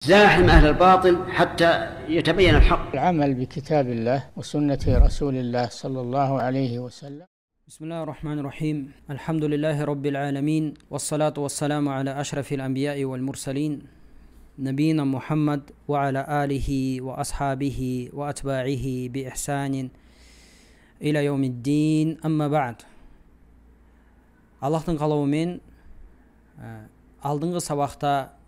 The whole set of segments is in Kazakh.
زاحم أهل الباطل حتى يتبين الحق. العمل بكتاب الله وسنة رسول الله صلى الله عليه وسلم. بسم الله الرحمن الرحيم. الحمد لله رب العالمين، والصلاة والسلام على أشرف الأنبياء والمرسلين، نبينا محمد وعلى آله وأصحابه وأتباعه بإحسان إلى يوم الدين. أما بعد. Аллахтың қалауымен алдыңғы сабақта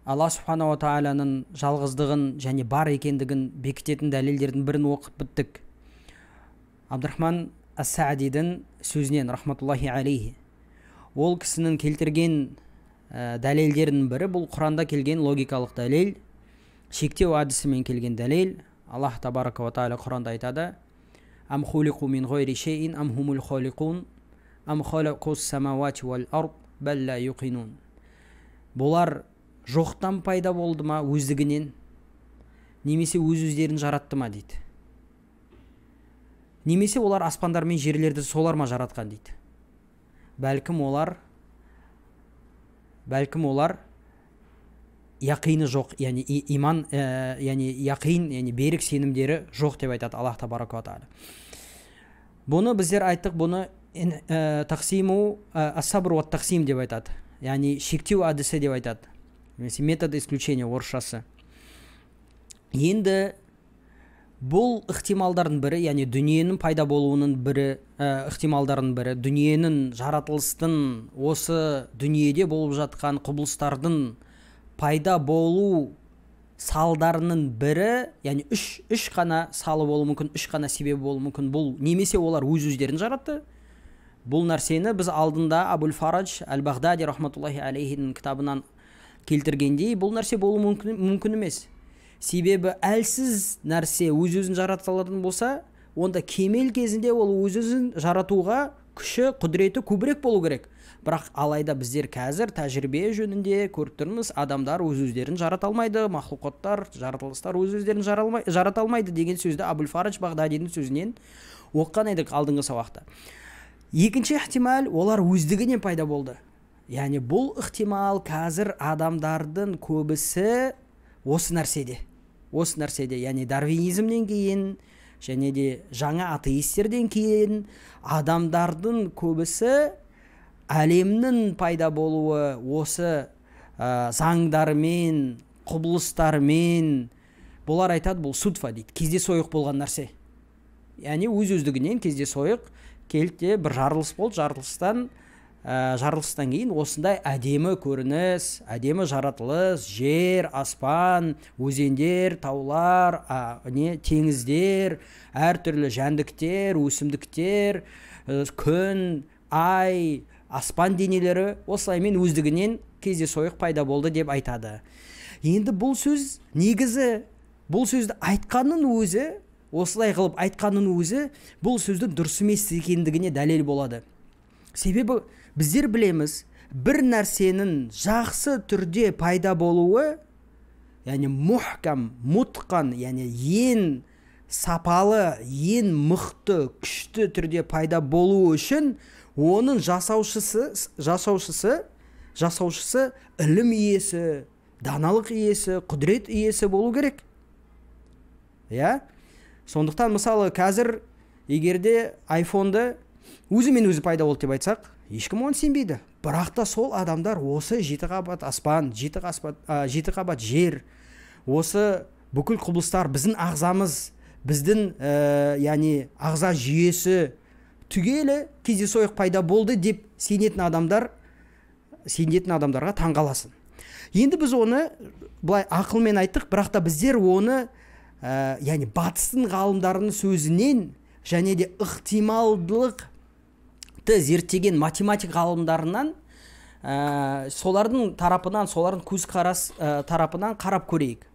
Алла субханала тағаланың жалғыздығын және бар екендігін бекітетін дәлелдердің бірін оқып біттік. Абдурахман ас-Саадидің сөзінен, рахматуллахи алейхи. Ол кісінің келтірген дәлелдерінің бірі бұл Құранда келген логикалық дәлел, шектеу әдісімен келген дәлел. Аллах табарака уа тағала Құранда айтады: «Ам хулиқу мин ғайри шейин ам хумул холиқун ам халақус самауати уал ард бал ла юқинун». Бұлар жоқтан пайда болды ма өздігінен, немесе өз өздерін жаратты ма дейді. Немесе олар аспандар мен жерлерді солар ма жаратқан дейді. Бәлкім олар яқины жоқ, яғни иман, яғни яқин, яғни берік сенімдері жоқ деп айтады Аллах табарака уа тағала. Бұны біздер айттық, бұны тақсиму ас-сабр уа тақсим деп айтады. Яғни шектеу әдісі деп айтады. Немесе метод исключения орысшасы. Енді бұл ықтималдардың бірі, яғни дүниенің пайда болуының бірі, ықтималдардың бірі, дүниенің, жаратылыстың, осы дүниеде болып жатқан құбылыстардың пайда болу салдарының бірі, яғни үш қана салы болуы мүмкін, үш қана себебі болуы мүмкін. Бұл немесе олар өз өздерін жаратты. Бұл нәрсені біз алдында Абул Фарадж әл-Бағдади рахматуллахи алейхінің кітабынан келтіргендей, бұл нәрсе болуы мүмкін емес. Себебі әлсіз нәрсе өз-өзін жарата алатын болса, онда кемел кезінде ол өз-өзін жаратуға күші, құдіреті көбірек болу керек. Бірақ алайда біздер қазір тәжірибе жөнінде көріп тұрмыз, адамдар өз-өздерін жарата алмайды, мақлұқаттар, жаратылыстар өз-өздерін жарата алмайды деген сөзді Абул Фарадж Бағдадидің сөзінен оқыған едік алдыңғы сабақта. Екінші ықтимал, олар өздігінен пайда болды. Яғни бұл ықтимал қазір адамдардың көбісі осы нәрседе. Осы нәрседе, яғни дарвинизмнен кейін және де жаңа атеистерден кейін адамдардың көбісі әлемнің пайда болуы осы заңдармен, құбылыстармен, бұлар айтады, бұл судфа дейді, кездесойық болған нәрсе. Яғни өз-өздігінен кездесойық келді де бір жарылыс болды, жарылыстан кейін осындай әдемі көрініс, әдемі жаратылыс, жер, аспан, өзендер, таулар, теңіздер, әртүрлі жәндіктер, өсімдіктер, күн, ай, аспан денелері осылаймен өздігінен кездесойық пайда болды деп айтады. Енді бұл сөз негізі, бұл сөзді айтқанның өзі, осылай қылып айтқанның өзі, бұл сөздің дұрыс емес екендігіне дәлел болады. Себебі біздер білеміз, бір нәрсенің жақсы түрде пайда болуы, яғни мұхкам, мутқан, яғни ең сапалы, ең мықты, күшті түрде пайда болуы үшін оның жасаушысы ілім иесі, даналық иесі, құдірет иесі болу керек. Иә? Сондықтан мысалы қазір егерде айфонды өзімен өзі пайда болды деп айтсақ, ешкім оған сенбейді. Бірақ та сол адамдар осы жеті қабат аспан, жеті қабат жер, осы бүкіл құбылыстар, біздің ағзамыз, біздің яғни ағза жүйесі түгелі кездейсойық пайда болды деп сенетін адамдарға таңғаласың. Енді біз оны былай ақылмен айттық, бірақ та біздер оны яғни батыстың ғалымдарының сөзінен және де ықтималдылықты зерттеген математик ғалымдарынан, солардың тарапынан, солардың көзқарас тарапынан қарап көрейік.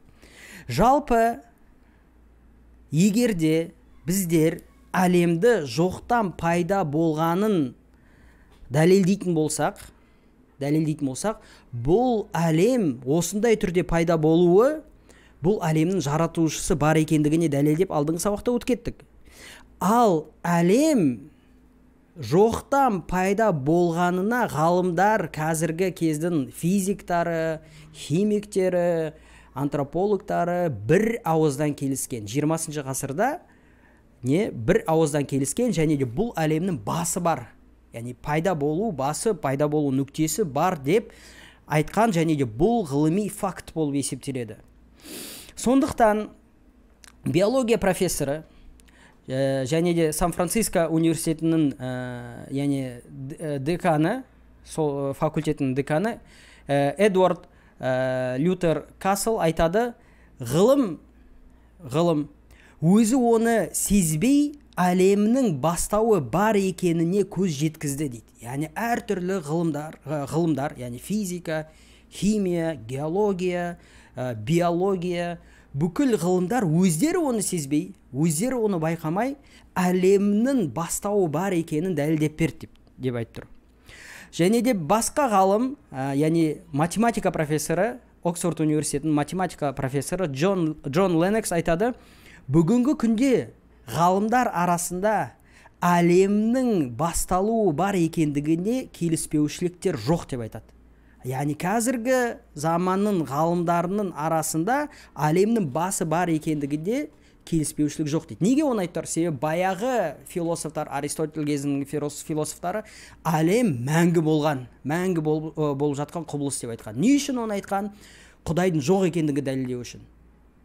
Жалпы егерде біздер әлемді жоқтан пайда болғанын дәлелдейтін болсақ, бұл әлем осындай түрде пайда болуы, бұл әлемнің жаратушысы бар екендігіне дәлелдеп алдыңғы сабақта өтіп кеттік. Ал әлем жоқтан пайда болғанына ғалымдар, қазіргі кездің физиктары, химиктері, антропологтары бір ауыздан келіскен. 20 ғасырда не бір ауыздан келіскен, және де бұл әлемнің басы бар, яғни пайда болу басы, пайда болу нүктесі бар деп айтқан, және де бұл ғылыми факт болып есептеледі. Сондықтан биология профессоры және де Сан-Франциско университетінің яғни деканы, сол факультетінің деканы Эдвард Лютер Кассел айтады: ғылым өзі оны сезбей әлемнің бастауы бар екеніне көз жеткізді дейді. Яғни әртүрлі ғылымдар, яғни физика, химия, геология, биология, бүкіл ғылымдар өздері оны сезбей, өздері оны байқамай әлемнің бастауы бар екенін дәлелдеп берді деп айтып тұр. Және де басқа ғалым, яғни математика профессоры, Оксфорд университетінің математика профессоры Джон Леннокс айтады: бүгінгі күнде ғалымдар арасында әлемнің басталуы бар екендігіне келіспеушіліктер жоқ деп айтады. Яғни қазіргі заманның ғалымдарының арасында әлемнің басы бар екендігінде келіспеушілік жоқ дейді. Неге оны айтып тұр? Себебі баяғы философтар, Аристотель кезінің философтары әлем мәңгі болған, мәңгі болып жатқан құбылыс деп айтқан. Не үшін оны айтқан? Құдайдың жоқ екендігін дәлелдеу үшін.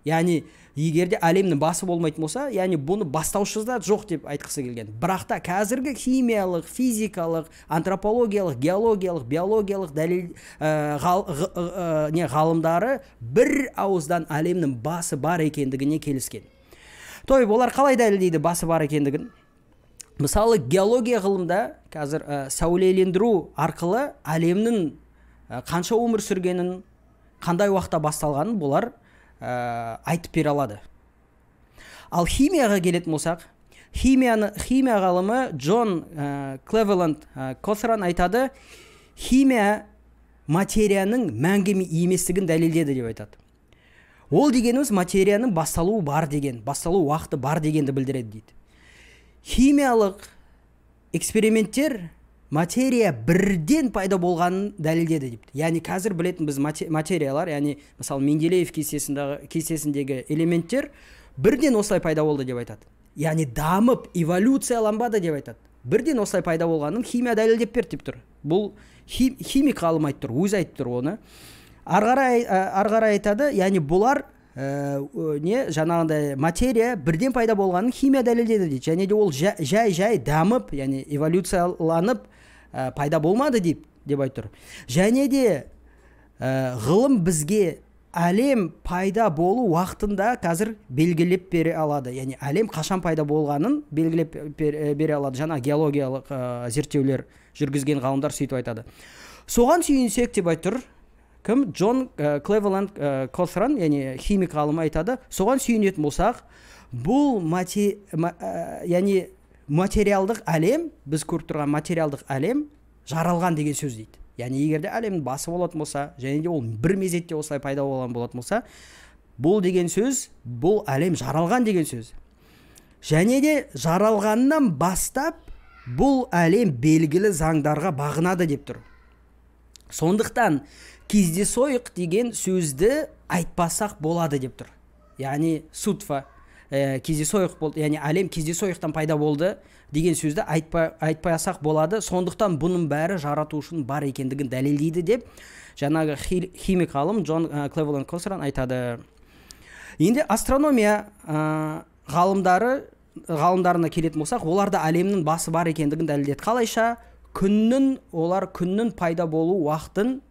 Яғни егер де әлемнің басы болмайтын болса, яғни бұны бастаушысы да жоқ деп айтқысы келген. Бірақ та қазіргі химиялық, физикалық, антропологиялық, геологиялық, биологиялық дәлел ғалымдары бір ауыздан әлемнің басы бар екендігіне келіскен. Той, олар қалай дәлелдейді басы бар екендігін? Мысалы, геология ғылымда қазір сәулелендіру арқылы әлемнің қанша өмір сүргенін, қандай уақытта басталғанын бұлар айтып бере алады. Ал химияға келетін болсақ, химия ғалымы Джон Клевеланд Котран айтады: химия материяның мәңгі еместігін дәлелдеді деп айтады. Ол дегеніміз материяның басталуы бар деген, басталу уақыты бар дегенді білдіреді дейді. Химиялық эксперименттер материя бірден пайда болғанын дәлелдеді дейді. Яғни қазір білетін біз материялар, яғни мысалы Менделеев кестесіндегі элементтер бірден осылай пайда болды деп айтады. Яғни дамып, эволюцияланбады деп айтады. Бірден осылай пайда болғанын химия дәлелдеп берді деп тұр. Бұл химик ғалым айтып тұр, өзі айтып тұр оны. Ары қарай айтады, яғни бұлар жаңағындай материя бірден пайда болғанын химия дәлелдеді дейді. Және де ол жай-жай дамып, яғни эволюцияланып пайда болмады деп айтып тұр. Және де ғылым бізге әлем пайда болу уақытында қазір белгілеп бере алады. Яғни әлем қашан пайда болғанын белгілеп бере алады. Жаңа геологиялық зерттеулер жүргізген ғалымдар сөйтіп айтады. Соған сүйенсек деп айтып тұр. Кім? Джон Клевеланд Котран, яғни химик ғалымы айтады, соған сүйенетін болсақ, бұл яғни материалдық әлем, біз көріп тұрған материалдық әлем жаралған деген сөз дейді. Яғни егер де әлемнің басы болатын болса, және де ол бір мезетте осылай пайда болған болатын болса, бұл деген сөз, бұл әлем жаралған деген сөз. Және де жаралғаннан бастап бұл әлем белгілі заңдарға бағынады деп тұр. Сондықтан кездесойық деген сөзді айтпасақ болады деп тұр. Яғни сутфа, кездесойық болды, яғни әлем кездесойықтан пайда болды деген сөзді айтпасақ болады. Сондықтан бұның бәрі жаратушының бар екендігін дәлелдейді деп жаңағы химик ғалым Джон Клевеланд Котран айтады. Енді астрономия ғалымдарына келетін болсақ, олар да әлемнің басы бар екендігін дәлелдеді. Қалайша? Олар күннің пайда болу уақытын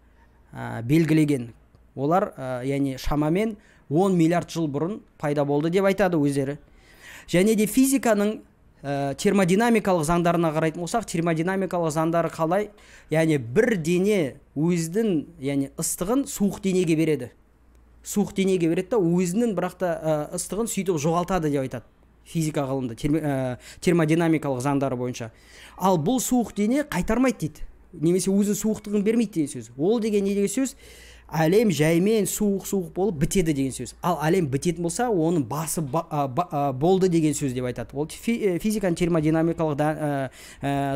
белгілеген. Олар яғни шамамен 10 миллиард жыл бұрын пайда болды деп айтады өздері. Және де физиканың термодинамикалық заңдарына қарайтын болсақ, термодинамикалық заңдары қалай? Яғни бір дене өзінің, яғни ыстығын суық денеге береді. Суық денеге береді да өзінің бірақ та ыстығын сөйтіп жоғалтады деп айтады физика ғылымында термодинамикалық заңдары бойынша. Ал бұл суық дене қайтармайды дейді. Немесе өзінің суықтығын бермейді деген сөз. Ол деген не деген сөз? Әлем жаймен суық-суық болып бітеді деген сөз. Ал әлем бітетін болса, оның басы болды деген сөз деп айтады. Ол физиканың термодинамикалық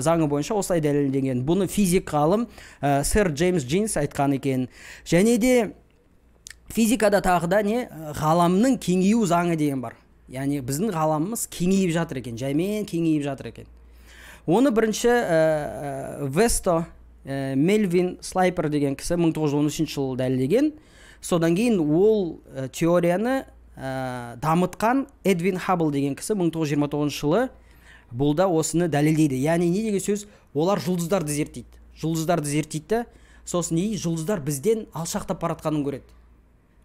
заңы бойынша осылай дәлелденген. Бұны физик ғалым сэр Джеймс Джинс айтқан екен. Және де физикада тағы да не, ғаламның кеңею заңы деген бар. Яғни біздің ғаламымыз кеңейіп жатыр екен, жаймен кеңейіп жатыр екен. Оны бірінші Весто Мельвин Слайпер деген кісі 1913 жылы дәлелдеген. Содан кейін ол теорияны дамытқан Эдвин Хаббл деген кісі 1929 жылы бұл да осыны дәлелдейді. Яғни не деген сөз? Олар жұлдыздарды зерттейді. Жұлдыздарды зерттейді, сосын не, жұлдыздар бізден алшақтап бара жатқанын көреді.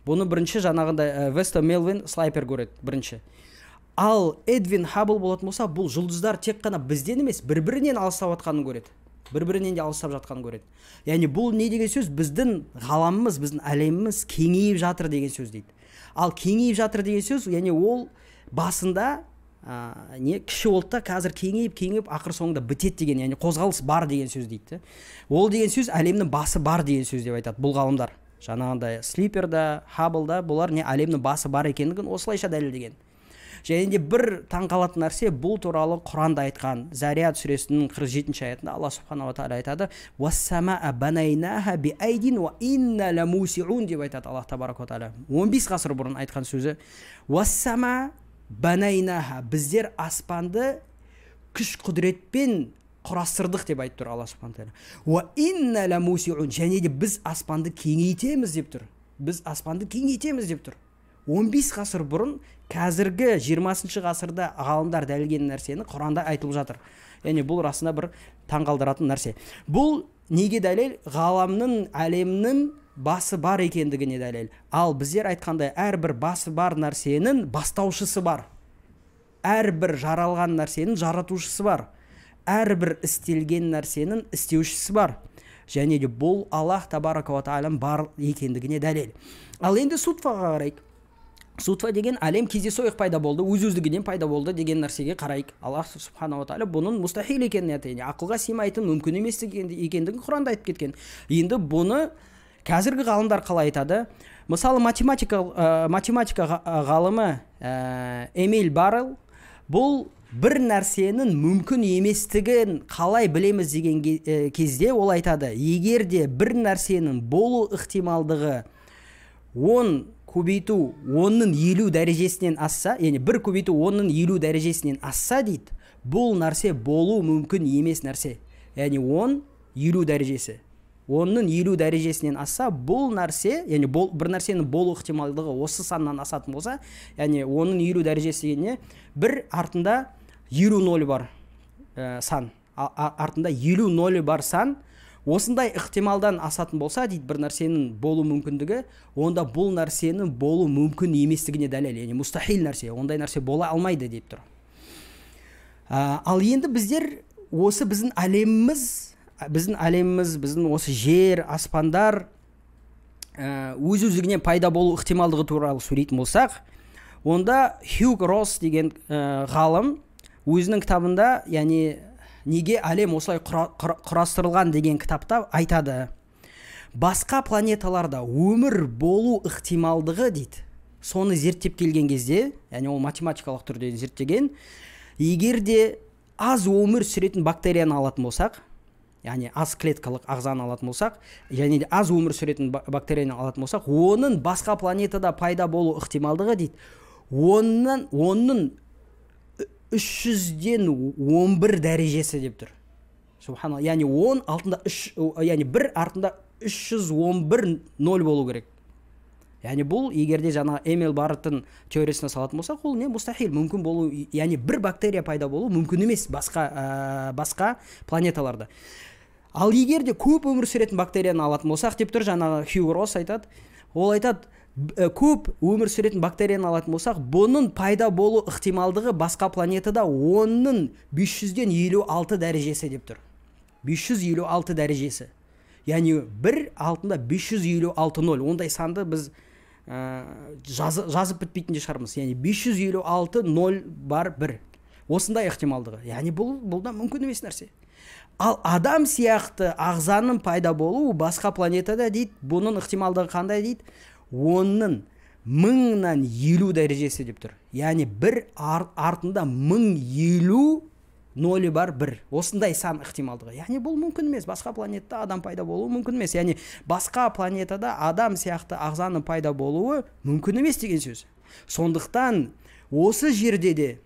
Бұны бірінші жаңағындай Весто Мелвин Слайпер көреді бірінші. Ал Эдвин Хаббл болатын болса, бұл жұлдыздар тек қана бізден емес, бір-бірінен алыстап жатқанын көреді. Бір-бірінен де алыстап жатқанын көреді. Яғни бұл не деген сөз? Біздің ғаламымыз, біздің әлеміміз кеңейіп жатыр деген сөз дейді. Ал кеңейіп жатыр деген сөз, яғни ол басында не кіші болды да, қазір кеңейіп, кеңейіп ақыр соңында бітеді деген, яғни қозғалыс бар деген сөз дейді. Ол деген сөз әлемнің басы бар деген сөз деп айтады бұл ғалымдар. Жаңағындай Слипер да, Хаббл да, бұлар не әлемнің басы бар екендігін осылайша дәлелдеген. Және де бір таңқалатын нәрсе, бұл туралы Құранда айтқан. Зарият сүресінің 47-ші аятында Алла субханала тағала айтады: «Уассамаа банайнаха биайдин уа инна ламусиун» деп айтады Аллах табарака тағала. 15 ғасыр бұрын айтқан сөзі. «Уассама банайнаха», біздер аспанды күш құдіретпен құрастырдық деп айтып тұр Алла субхана тағала. «Уа инна ламусиун», және де біз аспанды кеңейтеміз деп тұр. Біз аспанды кеңейтеміз деп тұр. 15 ғасыр бұрын, қазіргі 20 ғасырда ғалымдар дәлелдеген нәрсені Құранда айтылып жатыр. Яғни бұл расында бір таңғалдыратын нәрсе. Бұл неге дәлел? Ғаламның, әлемнің басы бар екендігіне дәлел. Ал біздер айтқандай, әрбір басы бар нәрсенің бастаушысы бар. Әрбір жаралған нәрсенің жаратушысы бар. Әрбір істелген нәрсенің істеушісі бар. Және де бұл Аллах табарака уа тағаланың бар екендігіне дәлел. Ал енді сутфаға қарайық. Сутфа деген әлем кездейсоқ пайда болды, өз-өздігінен пайда болды деген нәрсеге қарайық. Аллах субханала тағала бұның мустахил екенін айтады, яғни ақылға сыймайтын, мүмкін емес екендігін Құранда айтып кеткен. Енді бұны қазіргі ғалымдар қалай айтады? Мысалы, математика ғалымы Эмиль Баррелл бұл бір нәрсенің мүмкін еместігін қалай білеміз деген кезде ол айтады: егер де бір нәрсенің болу ықтималдығы 10 көбейту 10-ның 50 дәрежесінен асса, яғни 1 көбейту 10-ның 50 дәрежесінен асса дейді, бұл нәрсе болу мүмкін емес нәрсе. Яғни 10 50 дәрежесі. 10-ның 50 дәрежесінен асса, бұл нәрсе, яғни бұл, бір нәрсенің болу ықтималдығы осы саннан асатын болса, яғни 10-ның 50 дәрежесі деген не? Бір артында 50 ноль бар сан. Артында 50 ноль бар сан. Осындай ықтималдан асатын болса дейді бір нәрсенің болу мүмкіндігі, онда бұл нәрсенің болу мүмкін еместігіне дәлел, яғни мустахил нәрсе, ондай нәрсе бола алмайды деп тұр. Ал енді біздер осы біздің әлеміміз, біздің әлеміміз, біздің осы жер, аспандар өз өздігінен пайда болу ықтималдығы туралы сөйлейтін болсақ, онда Хьюг Росс деген ғалым өзінің кітабында, яғни неге әлем осылай құрастырылған деген кітапта айтады: басқа планеталарда өмір болу ықтималдығы дейді, соны зерттеп келген кезде, яғни ол математикалық түрде зерттеген, егер де аз өмір сүретін бактерияны алатын болсақ, яғни аз клеткалық ағзаны алатын болсақ, және де аз өмір сүретін бактерияны алатын болсақ, оның басқа планетада пайда болу ықтималдығы дейді онның 311 дәрежесі деп тұр. Субханалла, яғни 10 артында үш, яғни бір артында 311 ноль болу керек. Яғни бұл егер де жаңа Эмил Барреттің теориясына салатын болсақ, ол не мустахил, мүмкін болу, яғни бір бактерия пайда болу мүмкін емес басқа планеталарда. Ал егер де көп өмір сүретін бактерияны алатын болсақ деп тұр, жаңағы Хью Росс айтады, ол айтады, көп өмір сүретін бактерияны алатын болсақ, бұның пайда болу ықтималдығы басқа планетада онның 556 дәрежесі деп тұр. 556 дәрежесі. Яғни бір алтында 556 ноль. Ондай санды біз жазып бітпейтін де шығармыз. Яғни 556 ноль бар бір. Осындай ықтималдығы. Яғни бұл да мүмкін емес нәрсе. Ал адам сияқты ағзаның пайда болуы басқа планетада дейді, бұның ықтималдығы қандай дейді? 10-ның 1050 дәрежесі деп тұр. Яғни бір артында 1050 нолі бар бір. Осындай сан ықтималдығы. Яғни бұл мүмкін емес. Басқа планетада адам пайда болуы мүмкін емес. Яғни басқа планетада адам сияқты ағзаның пайда болуы мүмкін емес деген сөз. Сондықтан осы жерде де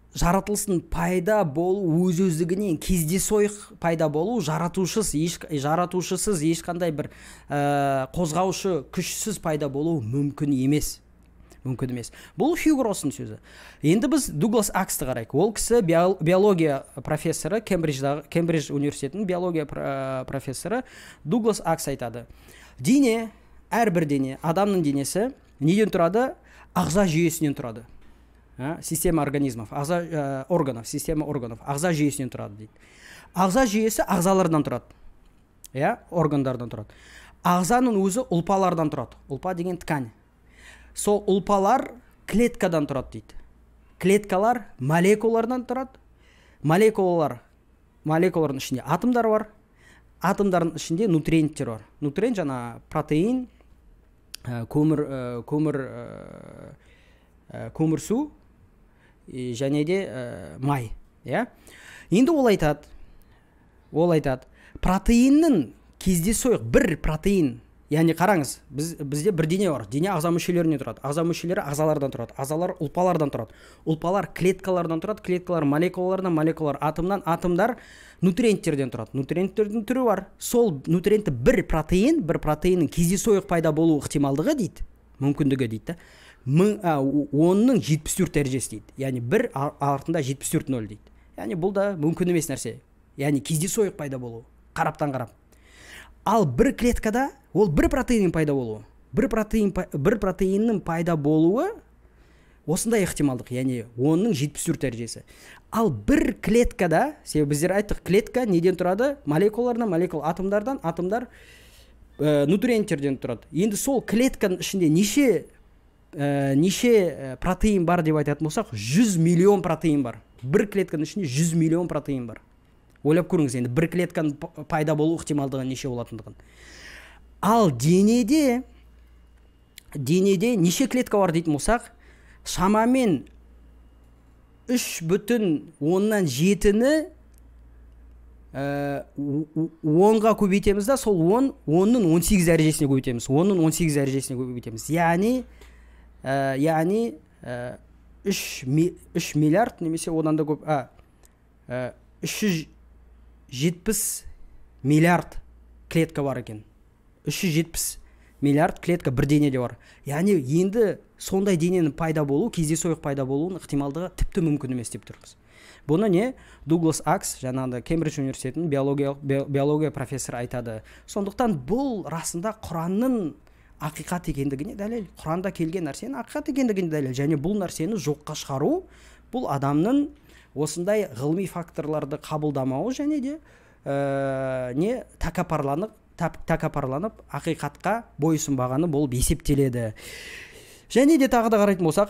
жаратылыстың пайда болу өз-өздігінен кездейсоқ пайда болу, жаратушысыз ешқандай бір қозғаушы күшсіз пайда болу мүмкін емес. Мүмкін емес. Бұл Хью Гроссың сөзі. Енді біз Дуглас Аксты қарайық. Ол кісі биология профессоры, Кембридж университетінің биология профессоры Дуглас Акс айтады. Дене, әрбір дене, адамның денесі неден тұрады? Ағза жүйесінен тұрады. Система организмов, ағза органов, система органов, ағза жүйесінен тұрады дейді. Ағза жүйесі ағзалардан тұрады. Иә, органдардан тұрады. Ағзаның өзі ұлпалардан тұрады. Ұлпа деген ткань. Сол ұлпалар клеткадан тұрады дейді. Клеткалар молекулалардан тұрады. Молекулалардың ішінде атомдар бар. Атомдардың ішінде нутриенттер бар. Нутриент жаңа протеин, көмірсу және де май, иә? Енді ол айтады, протеиннің кездейсоқ бір протеин, яғни қараңыз, бізде бір дене бар, дене ағза мүшелерінен тұрады, ағза мүшелері ағзалардан тұрады, ағзалар ұлпалардан тұрады, ұлпалар клеткалардан тұрады, клеткалар молекулалардан, молекулалар атомнан, атомдар нутриенттерден тұрады. Нутриенттердің түрі бар. Сол нутриентті бір протеиннің кездейсоқ пайда болу ықтималдығы дейді, мүмкіндігі дейді, 10-ның 74 дәрежесі дейді. Яғни бір артында 74 ноль дейді. Яғни бұл да мүмкін емес нәрсе. Яғни кездейсоқ пайда болу, қараптан қарап. Ал бір клеткада ол бір протеиннің пайда болуы, бір протеиннің пайда болуы осындай ықтималдық, яғни 10-ның 74 дәрежесі. Ал бір клеткада, себебі біздер айттық, клетка неден тұрады? Молекулалардан, молекула атомдардан, атомдар нутриенттерден тұрады. Енді сол клетканың ішінде неше протеин бар деп айтатын болсақ, 100 миллион протеин бар. Бір клетканың ішінде 100 миллион протеин бар. Ойлап көріңіз енді, бір клетканың пайда болу ықтималдығы неше болатындығын. Ал денеде неше клетка бар дейтін болсақ, шамамен 3,7-ні 10-ға көбейтеміз да, сол 10, 10-ның 18 дәрежесіне көбейтеміз. 10-ның 18 дәрежесіне көбейтеміз. Яғни 3 миллиард немесе одан да көп, 370 миллиард клетка бар екен. 370 миллиард клетка бір денеде бар. Яғни енді сондай дененің пайда болу, кездейсоқ пайда болуының ықтималдығы тіпті мүмкін емес деп тұрмыз. Бұны не? Дуглас Акс, жаңағыдай Кембридж университетінің биология профессоры айтады. Сондықтан бұл расында Құранның ақиқат екендігіне дәлел. Құранда келген нәрсенің ақиқат екендігіне дәлел. Және бұл нәрсені жоққа шығару, бұл адамның осындай ғылыми факторларды қабылдамауы және де не тәкаппарланып ақиқатқа бойұсынбағаны болып есептеледі. Және де тағы да қарайтын болсақ,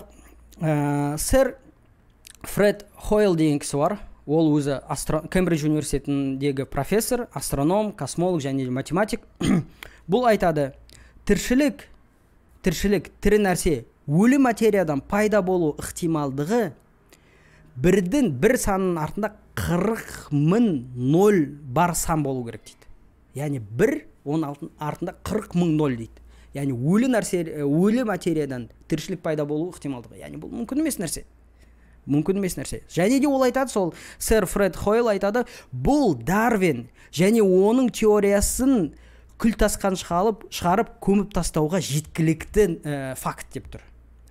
сэр Фред Хойл деген кісі бар. Ол өзі Кембридж университетіндегі профессор, астроном, космолог және математик. Бұл айтады, тіршілік, тірі нәрсе өлі материядан пайда болу ықтималдығы бірдің бір санының артында 40 000 ноль бар сан болу керек дейді. Яғни бір оның артында 40 000 ноль дейді. Яғни өлі материядан тіршілік пайда болу ықтималдығы. Яғни бұл мүмкін емес нәрсе. Мүмкін емес нәрсе. Және де ол айтады, сол сэр Фред Хойл айтады, бұл Дарвин және оның теориясын күл тасқан шығарып көміп тастауға жеткілікті факт деп тұр.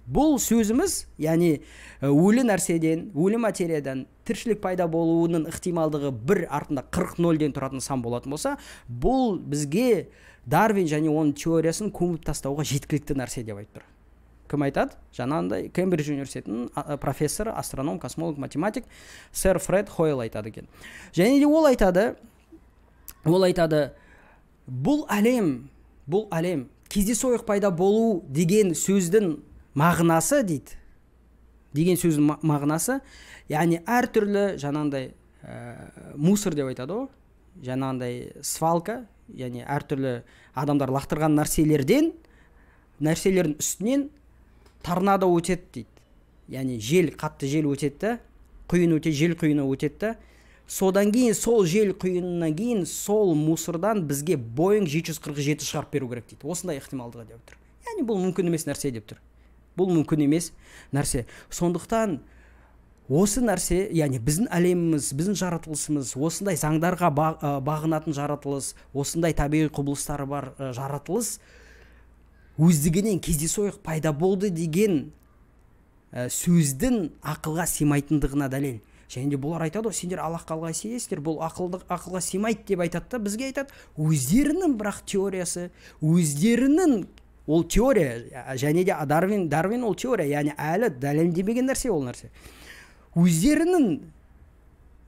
Бұл сөзіміз, яғни өлі нәрседен, өлі материядан тіршілік пайда болуының ықтималдығы бір артында 40 нөлден тұратын сан болатын болса, бұл бізге Дарвин және оның теориясын көміп тастауға жеткілікті нәрсе деп айтып тұр. Кім айтады? Жаңағындай Кембридж университетінің профессоры, астроном, космолог, математик сэр Фред Хойл айтады екен. Және де ол айтады, бұл әлем кездейсоқ пайда болу деген сөздің мағынасы дейді, деген сөздің мағынасы, яғни әртүрлі жаңағындай мусор деп айтады ғой, жаңағындай свалка, яғни әртүрлі адамдар лақтырған нәрселерден, нәрселердің үстінен торнадо өтеді дейді. Яғни жел, қатты жел өтеді да, құйын өте, жел құйыны өтеді да. Содан кейін сол жел құйынынан кейін сол мусордан бізге Боинг 747 шығарып беру керек дейді. Осындай ықтималдығы деп тұр. Яғни бұл мүмкін емес нәрсе деп тұр. Бұл мүмкін емес нәрсе. Сондықтан осы нәрсе, яғни біздің әлеміміз, біздің жаратылысымыз, осындай заңдарға бағынатын жаратылыс, осындай табиғи құбылыстары бар жаратылыс өздігінен кездейсоқ пайда болды деген сөздің ақылға сыймайтындығына дәлел. Және де бұлар айтады ғой, сендер Аллахқа қалай сенесіздер, бұл ақылға сыймайды деп айтады да, бізге айтады өздерінің бірақ теориясы, өздерінің ол теория, және де Дарвин ол теория, яғни әлі дәлелденбеген нәрсе ол нәрсе. Өздерінің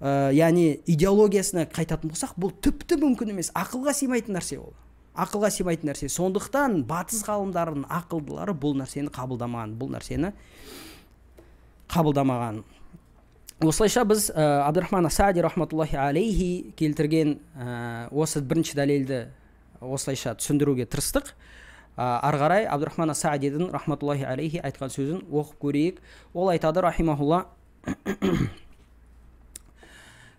яғни идеологиясына қайтатын болсақ, бұл тіпті мүмкін емес, ақылға сыймайтын нәрсе ол. Ақылға сыймайтын нәрсе. Сондықтан батыс ғалымдарының ақылдылары бұл нәрсені қабылдамаған, бұл нәрсені қабылдамаған. Осылайша біз Абдурахман Саади рахматуллахи алейхи келтірген осы бірінші дәлелді осылайша түсіндіруге тырыстық. Ары қарай Абдурахман Саадидің рахматуллахи алейхи айтқан сөзін оқып көрейік. Ол айтады рахимахулла: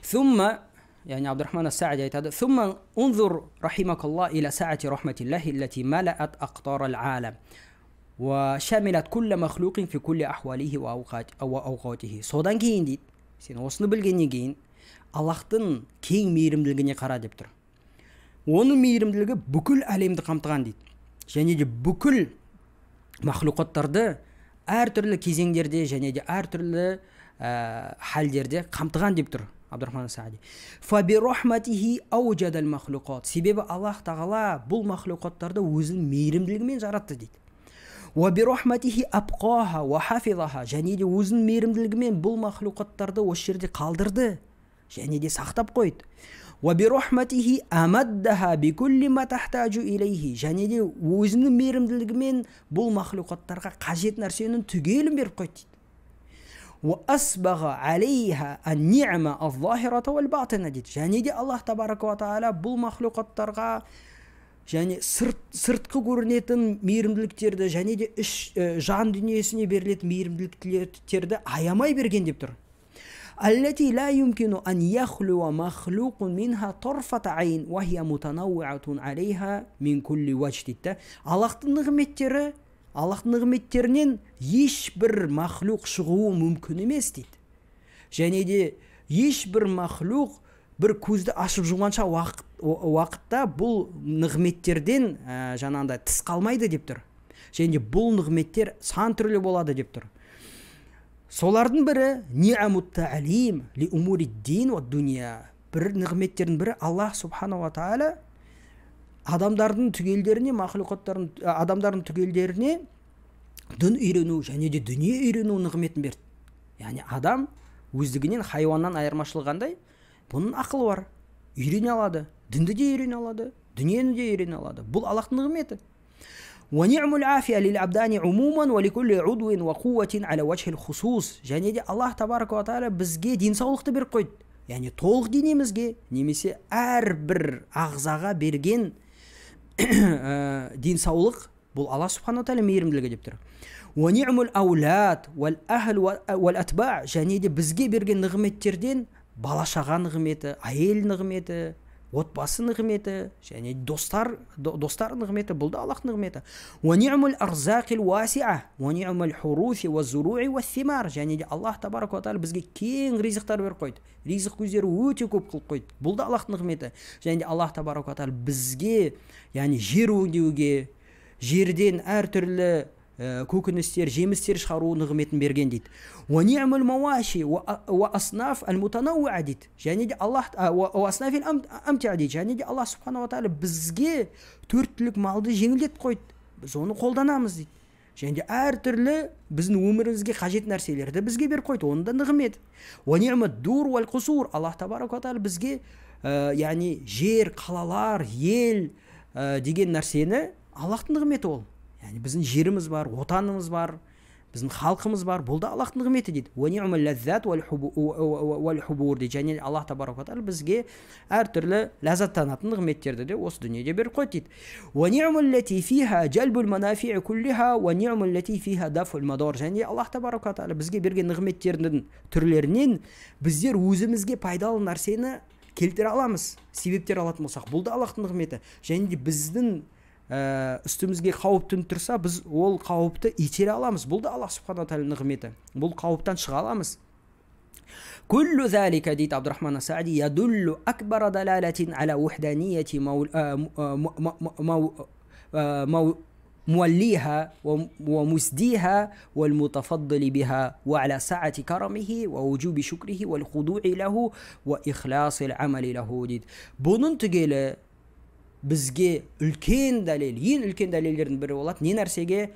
Thumma, яғни Абдурахман Саади айтады: Thumma unzur рахимакаллах ила саати рахматиллахи аллати малаат ақтар ал-алам ва шамилат кулла махлуқин фи кулли ахвалихи ва ауқатихи. Содан кейін дейді, сен осыны білгеннен кейін Аллахтың кең мейірімділігіне қара деп тұр. Оның мейірімділігі бүкіл әлемді қамтыған дейді. Және де бүкіл махлуқаттарды әртүрлі кезеңдерде және де әртүрлі халдерде қамтыған деп тұр Абдурахман Саади. Фаби рахматихи ауджадал махлуқат. Себебі Аллах тағала бұл махлуқаттарды өзінің мейірімділігімен жаратты дейді. Уа би рахматихи абқаха уа хафизаха. Және де өзінің мейірімділігімен бұл махлуқаттарды осы жерде қалдырды және де сақтап қойды. Уа би рахматихи амаддаха би кулли ма тахтажу илейхи. Және де өзінің мейірімділігімен бұл махлуқаттарға қажет нәрсенің түгелін беріп қойды дейді. Уа асбаға алейха ан-ни'ма аз-захирата вал-батина дейді. Және де Аллах табарака уа тағала бұл махлуқаттарға және сыртқы көрінетін мейірімділіктерді және де іш жан дүниесіне берілетін мейірімділіктерді аямай берген деп тұр. Аллати ла юмкину ан яхлуа махлуқун минха тарфата айн уа хия мутанауиатун алейха мин кулли ваджh дейді. Аллахтың нығметтері, Аллахтың нығметтерінен ешбір махлуқ шығуы мүмкін емес дейді. Және де ешбір махлуқ бір көзді ашып жұмғанша уақытта бұл нығметтерден жаңағындай тыс қалмайды деп тұр. Және де бұл нығметтер сан түрлі болады деп тұр. Солардың бірі ни'амут та'лим ли умури дин уа дуния. Бір нығметтердің бірі Аллах субханала тағала адамдардың түгелдеріне, махлуқаттардың, адамдардың түгелдеріне дін үйрену және де дүние үйрену нығметін берді. Яғни адам өздігінен хайуаннан айырмашылығы қандай? Бұның ақылы бар, үйрене алады, дінді де үйрене алады, дүниені де үйрене алады. Бұл Аллахтың нығметі. Және де Аллах табарака уа тағала бізге денсаулықты беріп қойды. Яғни толық денемізге немесе әрбір ағзаға берген денсаулық бұл Аллах субхана тағала мейірімділігі деп тұр. Және де бізге берген нығметтерден бала шаға нығметі, әйел нығметі, отбасы нығметі және достар нығметі, бұл да Аллах нығметі. Және де Аллах табарака уа тағала бізге кең ризықтар беріп қойды. Ризық көздері өте көп қылып қойды. Бұл да Аллах нығметі. Және де Аллах табарака уа тағала бізге, яғни жер өңдеуге, жерден әртүрлі көкөністер, жемістер шығару нығметін берген дейді. Және де Аллах дейді. Және де Аллах субханала тағала бізге төрт түлік малды жеңілдетіп қойды. Біз оны қолданамыз дейді. Және де әртүрлі біздің өмірімізге қажет нәрселерді бізге беріп қойды. Оның да нығмет. Аллах табарака уа тағала бізге, яғни жер, қалалар, ел деген нәрсені Аллахтың нығметі ол. Яғни біздің жеріміз бар, отанымыз бар, Біздің халқымыз бар, бұл да Аллахтың нығметі дейді. Дейді. Және Аллах табарака тағала бізге әртүрлі ләззаттанатын нығметтерді де осы дүниеде беріп қойды дейді. Және Аллах табарака тағала бізге берген нығметтердің түрлерінен біздер өзімізге пайдалы нәрсені келтіре аламыз, себептер алатын болсақ, бұл да Аллахтың нығметі. Және де біздің үстімізге қауіп төніп тұрса, біз ол қауіпті итере аламыз. Бұл да Аллах субхана тағаланың нығметі. Бұл қауіптан шыға аламыз. Күллу залика, дейді Абдурахман Саади, ядуллу акбара далалатин аля вахданияти موليها ومسديها والمتفضل بها وعلى سعة كرمه ووجوب شكره والخضوع له وإخلاص العمل له дейді. Бұның түгелі бізге үлкен дәлел, ең үлкен дәлелдердің бірі болады. Не нәрсеге?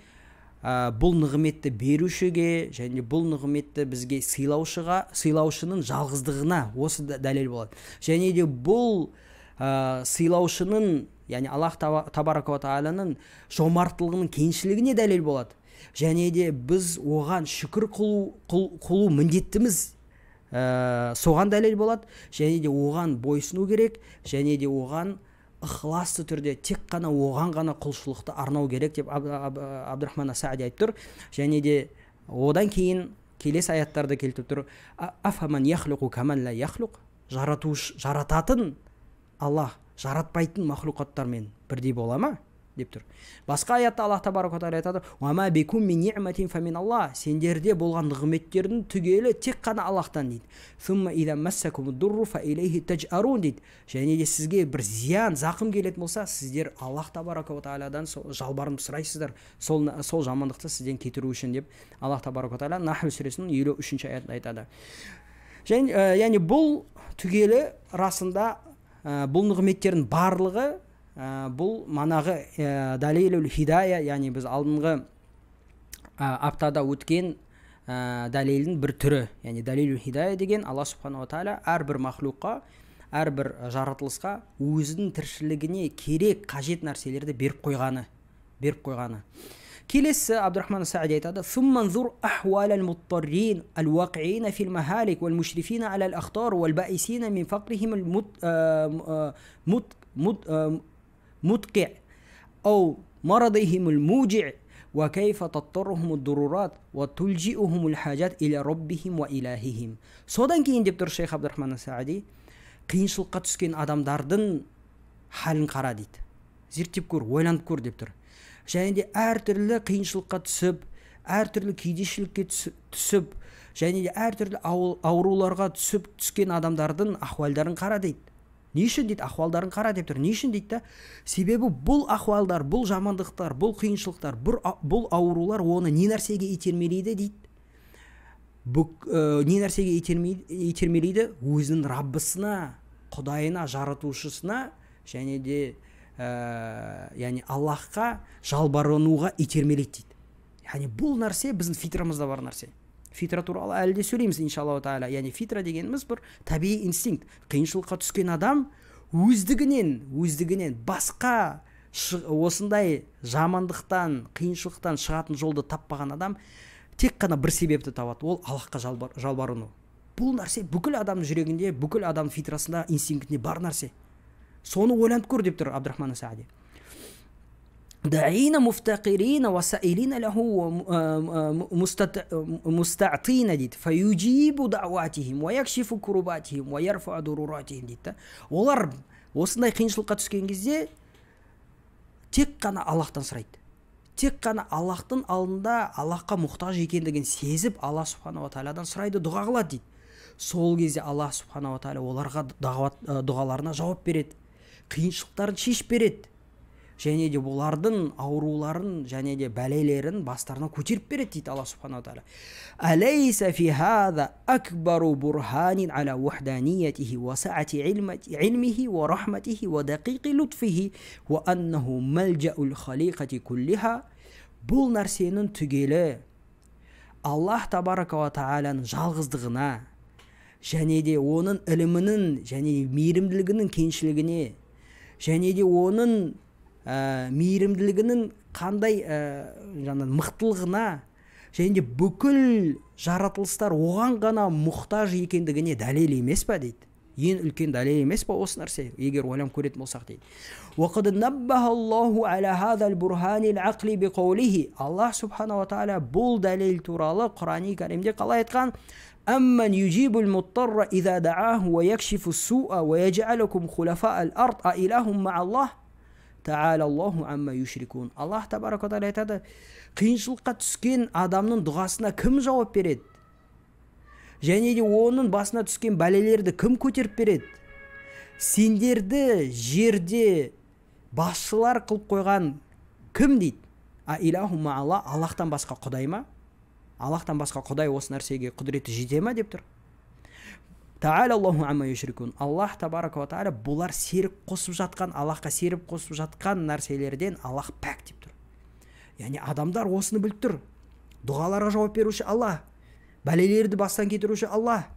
Бұл нығметті берушіге және бұл нығметті бізге сыйлаушыға, сыйлаушының жалғыздығына осы дәлел болады. Және де бұл сыйлаушының, яғни Аллах табарака ва тағаланың жомарттылығының кеңшілігіне дәлел болады. Және де біз оған шүкір қылу міндеттіміз, соған дәлел болады. Және де оған бойсыну керек, және де оған ықыласты түрде тек қана оған ғана құлшылықты арнау керек деп Абдурахман Саади айтып тұр. Және де одан кейін келесі аяттарды келтіріп тұр. Афаман яхлуқу каман ла яхлуқ, жарататын Аллах жаратпайтын махлуқаттармен бірдей бола ма деп тұр. Басқа аятта Аллах табарака тағала айтады: «Уама бикум мин ниъматин фамин Аллах». Сендерде болған нығметтердің түгелі тек қана Аллахтан дейді. «Сумма иза массакумуд дурру фа илейхи тажарун» дейді. Және де сізге бір зиян, зақым келетін болса, сіздер Аллах табарака тағаладан жалбарынып сұрайсыздар, сол жамандықты сізден кетіру үшін деп Аллах табарака тағала Нахл сүресінің 53-ші аятында айтады. Және бұл түгелі расында бұл нығметтердің барлығы бұл манағы дәлелул хидая, яғни біз алдыңғы аптада өткен дәлелдің бір түрі. Яғни дәлелул хидая деген Аллах субханала тағала әрбір махлуққа, әрбір жаратылысқа өзінің тіршілігіне керек, қажет нәрселерді беріп қойғаны. Келесі Абдурахман Саади айтады: «Сумма нзур ахвал аль-муттаррин аль-вақиина фил махалик валь-мушрифина аля аль-ахтар валь-баисина мин фақрихим المتقع أو مرضهم الموجع وكيف تضطرهم الضرورات وتلجئهم الحاجات إلى ربهم وإلههم». Содан кейін деп тұр шейх Абдурахман Саади, қиыншылыққа түскен адамдардың халін қара дейді. Зерттеп көр, ойланып көр деп тұр. Және де әртүрлі қиыншылыққа түсіп, әртүрлі кедейшілікке түсіп, және де әртүрлі ауруларға түсіп түскен адамдардың ахуалдарын қара дейді. Не үшін дейді? Ахуалдарын қара деп тұр. Не үшін дейді да? Себебі бұл ахуалдар, бұл жамандықтар, бұл қиыншылықтар, бұл аурулар оны не нәрсеге итермелейді дейді? Не нәрсеге итермелейді? Өзінің Раббысына, Құдайына, жаратушысына және де яғни Аллахқа жалбарынуға итермелейді дейді. Яғни бұл нәрсе біздің фитрамызда бар нәрсе. Фитра туралы әлі де сөйлейміз иншаллаху тағала. Яғни фитра дегеніміз бір табиғи инстинкт. Қиыншылыққа түскен адам өздігінен басқа осындай жамандықтан, қиыншылықтан шығатын жолды таппаған адам тек қана бір себепті табады, ол Аллахқа жалбарыну. Бұл нәрсе бүкіл адамның жүрегінде, бүкіл адамның фитрасында, инстинктінде бар нәрсе. Соны ойланып көр деп тұр Абдурахман Саади. Даина муфтақирина уасаилина лаху мустаътина дейді. Фаюджибу даъватихим уа якшифу курубатихим уа ярфау дуруратихим дейді. Олар осындай қиыншылыққа түскен кезде тек қана Аллахтан сұрайды. Тек қана Аллахтың алдында Аллахқа мұқтаж екендігін сезіп, Аллах субханала тағаладан сұрайды, дұға қылады дейді. Сол кезде Аллах субханала тағала оларға дұғаларына жауап береді, қиыншылықтарын шешіп береді, және де олардың ауруларын және де бәлелерін бастарына көтеріп береді дейді Аллах субханала тағала. Алейса фи хаза акбару бурханин аля вахданиятихи ва саати илмихи ва рахматихи ва дақиқи лутфихи ва аннаху малжаул халиқати куллиха. Бұл нәрсенің түгелі Аллах табарака ва тағаланың жалғыздығына және де оның ілімінің және мейірімділігінің кеңшілігіне және де оның мейірімділігінің қандай мықтылығына және де бүкіл жаратылыстар оған ғана мұқтаж екендігіне дәлел емес па дейді. Ең үлкен дәлел емес па осы нәрсе, егер ойланып көретін болсақ дейді. Аллах субханала тағала бұл дәлел туралы Құрани кәрімде қалай айтқан? أَمَّنْ يُجِيبُ الْمُضْطَرَّ إِذَا دَعَاهُ وَيَكْشِفُ السُّوءَ وَيَجْعَلُكُمْ خُلَفَاءَ الْأَرْضِ أَإِلَٰهٌ مَعَ اللَّهِ تَعَالَى اللَّهُ عَمَّا يُشْرِكُونَ. Аллах табарака тағала айтады, қиыншылыққа түскен адамның дұғасына кім жауап береді? Және де оның басына түскен бәлелерді кім көтеріп береді? Сендерді жерде басшылар қылып қойған кім дейді? А илаху ма Алла, Аллахтан басқа құдай ма? Аллахтан басқа құдай осы нәрсеге құдіреті жете ма деп тұр. Тағала Аллаху амма юшрикун. Аллах табарака ва тағала бұлар серік қосып жатқан, Аллахқа серік қосып жатқан нәрселерден Аллах пәк деп тұр. Яғни адамдар осыны біліп тұр. Дұғаларға жауап беруші Аллах, бәлелерді бастан кетіруші Аллах,